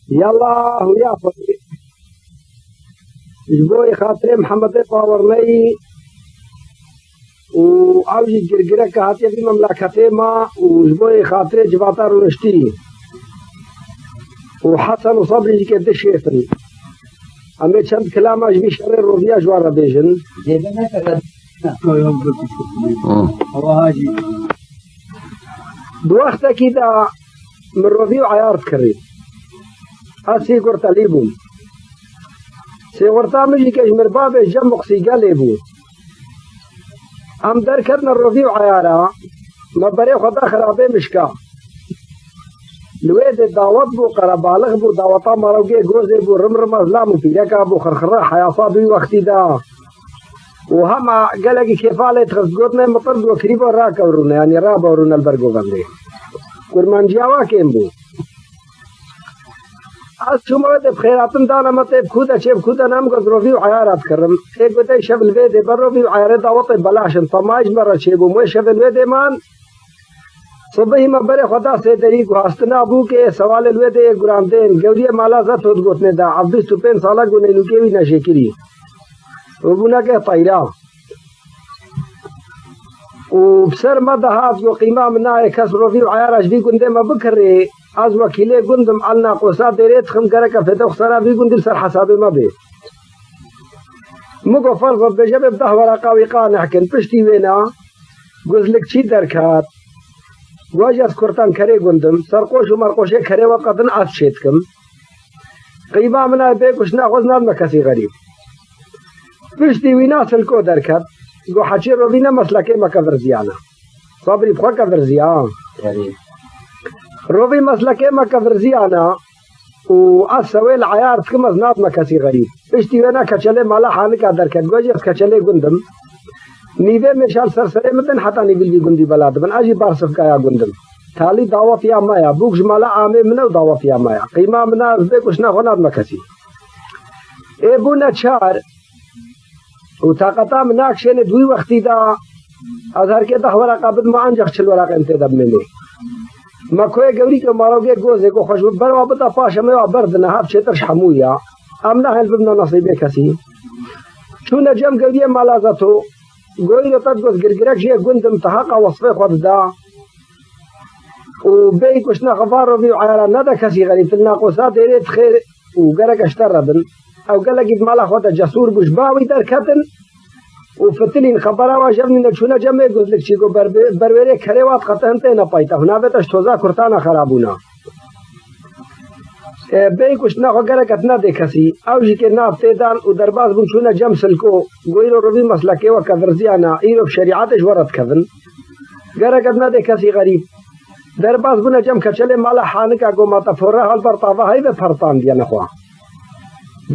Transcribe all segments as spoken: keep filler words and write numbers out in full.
Yallah û ya Xwedê. Ji bo xatirê Mihemedê Bawerneyî û ew jî girgireke hatiye vî memleketê me û ji bo xatirê civata rûniştî û Hesen û Sebrî jî ke dişêfin. Em ê çend kilama ji vî şerê roviya ji wan re bêjin. Zêde nekere. Hı. Ewa hacî. Di wextekî de min rovî û eyar dikirî. Ez sîgurtelî bûm. Sîgurta min jî ke ji mirbabê Cem û Qisîgelê bû. Em derketine rovî û eyara, me berê xwe da xirabê mişka. Li wê dê dawet bû, qerebalix bû, daweta marogê gozê bû, rimrima zilam û pîreka bû, xirxira heyasa bû wî wextî de. Û hema gelekî kêfa lê dixist, gotine mitir dû kirî bo rakewrûne, yanî rabewrûne li ber govendê. Kurmanciya wa kêm bû. Ez çûme wê dê bi xêratin dane me tê bi kû de çê bi kû de nem got rovî û eyara dikirim. Ê gotey şev li vê dê be rovî û eyarê dawetê belaş in. Temayî ji me re çêbû. Wê şevê li wê dê man. Sibihî me berê xwe da sêderî guhastina bûkê, sewalê li wê dê yê gurandên, gewriyê mala Zeto digotinê da, ev bîst û pênc sala ku neynûkê wî neşêkirî. Û bûneke teyra. Û bi ser me dihat ku qîma min nayê kes rovî û eyara ji vî gundê me bikirê, ez wekîlê gund im, el naqosa dêrê dixim, gereke fêdê xwe sera vî gundî li ser hesabê me bê. Min got, ferz be, bêje bê bi deh wereqa wî qaneh kin. Piştî wêna, guzlikçî derket. Got, ez kurtan kerê gund im, serqoş û merqoşê kerê we diqedin, ez çê dikim. Qîma min a bê kuştina xwe ez nadime kesî xerîb. Piştî wîna silko derket. Got, heçî rovî ne meslekê me kevirziyane. Sabrî bi xwe kevirziya. Rovî meslekê me kevirziyane. Û ez sewê li eyar dikim, ez nadime kesî xerîb. Piştî wêna keçelê mala Hanika derket. Got, ez keçelê gund im. Nîvê mêşa li ser serê min din heta nîvî li vî gundî bela dibin. Ez jî barsivkaya gund im. Talî dawetiya me ya. Bûk ji mala amê min e û dawetiya me ya. Qîma min a, ez bê kuştina xwe nadime kesî. Ê bûne çar. Û taqeta min nakişêne di wî wextî de ez her kê deh wereqa bidim, ancax çil wereqên tê de bimênê. Me koyê gewrî ke marogê gozê ku xwe ji ber wa bida paşê me wa berdine, hev çêtir ji hemû ya. Em nahên bibine nesîbê kesî. Çûne cem gewriyê mala Zeto. Goyî de te digot girgirek jê gund im, te heqa wesfê xwe dida. Û bêyî kuştina xwe va rovî û eyara nede kesî xerîb, tu li naqosa dêrê dixê û gereke ji te re bin. Ew gelekî di mala xwe de cesûr bû, ji ba wî derketin û fitilîn xebera wa jevnîne çûne cemê guzlikçî ku ber-, berwêrê kerê wa diqetihn têne paytext. Navê te ji toza kurtana xera bûna. E, bêyî kuştina xwe gereke tu nedê kesî. Ew jî kê nav tê dan û derbas bûn çûne cem silko. Goyî ro rovî meslekê we kevirziyane, îro bi şerîetê ji we re dikevin. Gereke tu nedê kesî xerîb. Derbas bûne cem keçelê mala Hanika ku ma te forre hal ber tava heyve pertandiye nexwe.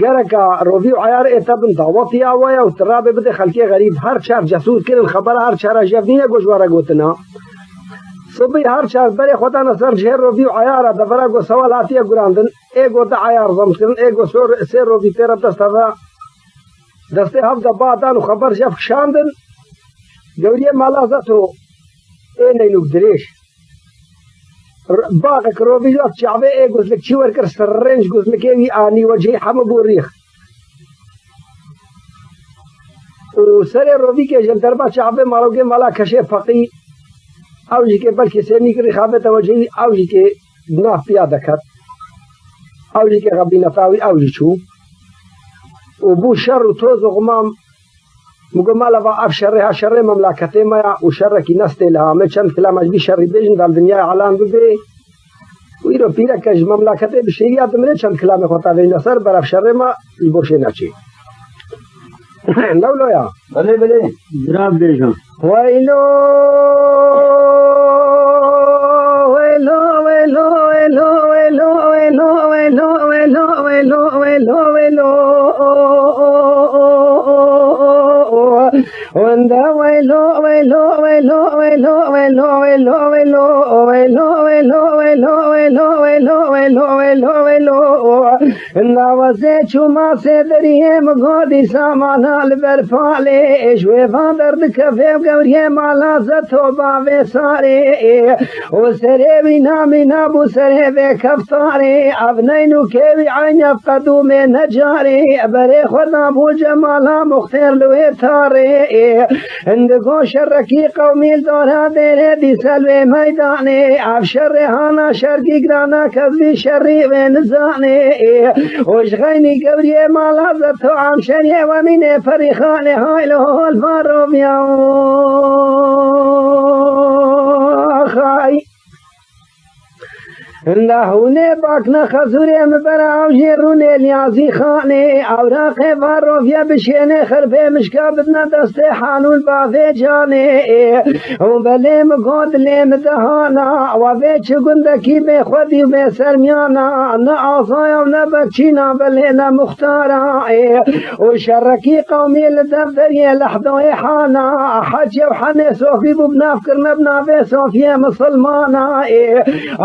Gereka rovî û eyar ê te bin dawetiya we ye û tu rabê bidê xelkê xerîb. Her çar cesûr kirin xebera her çara jev nîne ku ji we re gotina. Sibî her çar berê xwe dane ser cihê rovî û eyara devera ku sewal hatiye gurandin. Ê ku di eyar zem kirin, ê ku sor-, sê rovî tê re dest heve, destê hev de ba dan û xeber jev kişandin. Gewriyê mala Zeto ê neynûk dirêj. R-, baxek rovî jat çavê ê guzlikçî werkir, sirrên ji guzlikê wî anî wecihî hemû bû rîx. Û serê rovîkê ji derba çavê marogê mala keşê feqî, ew jî kê belkî sênîk rîx avête wecihî, ew jî kê di nav piya deket. Ew jî kê xebîneta wî ew jî çû. Û bû şer û toz û xumam. Min got, mala va ev şerê ha şerê memleketê me ya û şerekî nestê li ha. Me çend kilama ji vî şerî bêjin, vel dinyayê elan bibe. Û îro pîreke ji memleketê bi şêriya dimire çend kilamê xwe tevêjne ser, ber ev şerê me ji bo şê neçê. Lewlo ya. Belê, belê. Zirav bêjin. Weylo, weylo, weylo. Wenda weylo, weylo, weylo, weylo, weylo, weylo, weylo, weylo, weylo, weylo, weylo, weylo, weylo, weylo, weylo, Lo, wê lo, wê lo, wê lo, wê lo. Navazê çûma sê deriyê min got, dîsa mana li ber palê. Ji wê van derdikeve û gewriyê mala Zeto bavê sarê. Û serê wî namîna bû serê vê keftarê. Ev neyn û kê wî eynî ev qedûmê necarê. Berê xwe dabû cemala muxtêr li wê tarê. Hindigo şerekî qewmî li dora dêrê dîse li wê meydanê. Ev şerê hana şergî girana kes vî şerî wê nizanê. Û ji xeynî gewriyê mala Zeto em şeriyê wemînê perîxanê hay li hol van roviya. Xay. Nda hûnê bakne xezûrê min bera ew jê rûnê Liyazî Xanê. Ewraqê van roviye bişênê xerbê mişka bidne destê hanûn bavê canê. Û belê min got dilê min dihana. Wa vê çi gundekî bê xwedî û bê sermiyana. Ne azaya û ne bekçîna belê ne muxtara. Û şerekî qewmî li dev deriyê lehdoyê hana. Hez û henê sofî bû bi nav kirine bi navê sofiyê misilmana. Ê,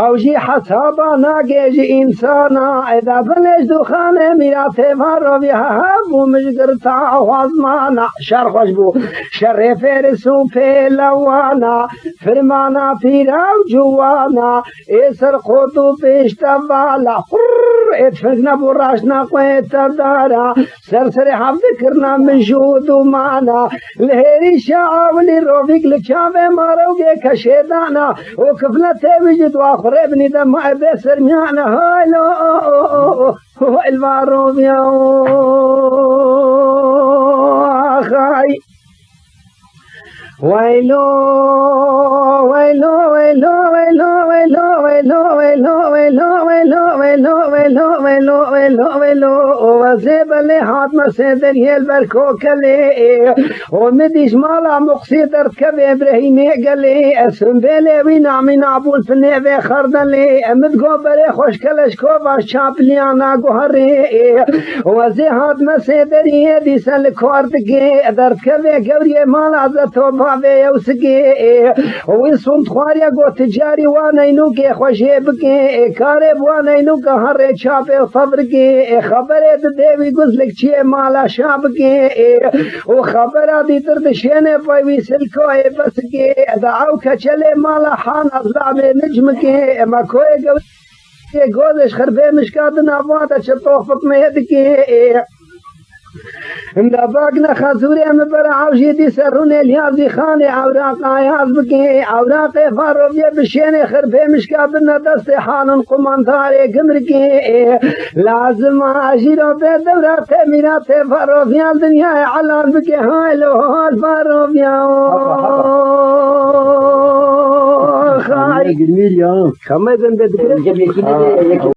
ew jî hesaba nagê ji însana. Ê, da bilê ji dûxanê mîratê van roviya hebû min ji girta û hezmana. Şer xweş bû. Şerê fêris û pêlewana. Firmana pîra û ciwana. Ê serqot û pêştevala. Qurr, ê tfeng nebû raşna xwe tevdara. Ser serê hevdikirina min ji û dumana. Li hêrîşa awilî rovîk li çavê marewgê keşêdana. Û kifletê wî ji dua xurê binî de ma bê sermiyana. Hay lo, o, o, o, o, o, el va roviya, o, xay. Weylo, weylo, weylo, weylo, weylo, weylo, weylo, weylo, weylo, weylo, weylo, weylo, weylo, weylo, weylo, wezê belê hatme sê deriyê li ber kokelê. Û min dîş mala Muqsî derdikeve Îbrahîmê gelê. Simbêlê wî namîna bûn pinê vê xerdelê. Min digot berê xweş keleş kova çapliyana guherê. Û ez ê hatme sê deriyê dîse li kar dikê. Derdikeve gewriyê mala Zeto bavê yew sigê. Wî sûnd xwariye got, carî wa neynûkê xwe jê bikê. Karê bi wa neynûka herê çapê û tevrikê. Xeberê didê wî guzlik çiyê mala şa bikê. Û xebera dîtir dişêne pey wî silkoyê besikê. Da ew keçelê mala hana zlavê nicmikê. Me koyê gewriyê gozê ji xerbê mişka di nava de çi toxfik me dikê. Himda bak ne xezûrê min bera ew jî dîse rûnê Liyazî Xanê ewraqa yaz bikê. Ewraqê Faroviyê bişênê xerbê mişka bine destê hanûn qumandarê gimrikê. Lazim a jîro bê dewra tê mîratê Faroviya dinyayê elan bikê. Hay lo hol Faroviya. Hay. Xemê zende dikire.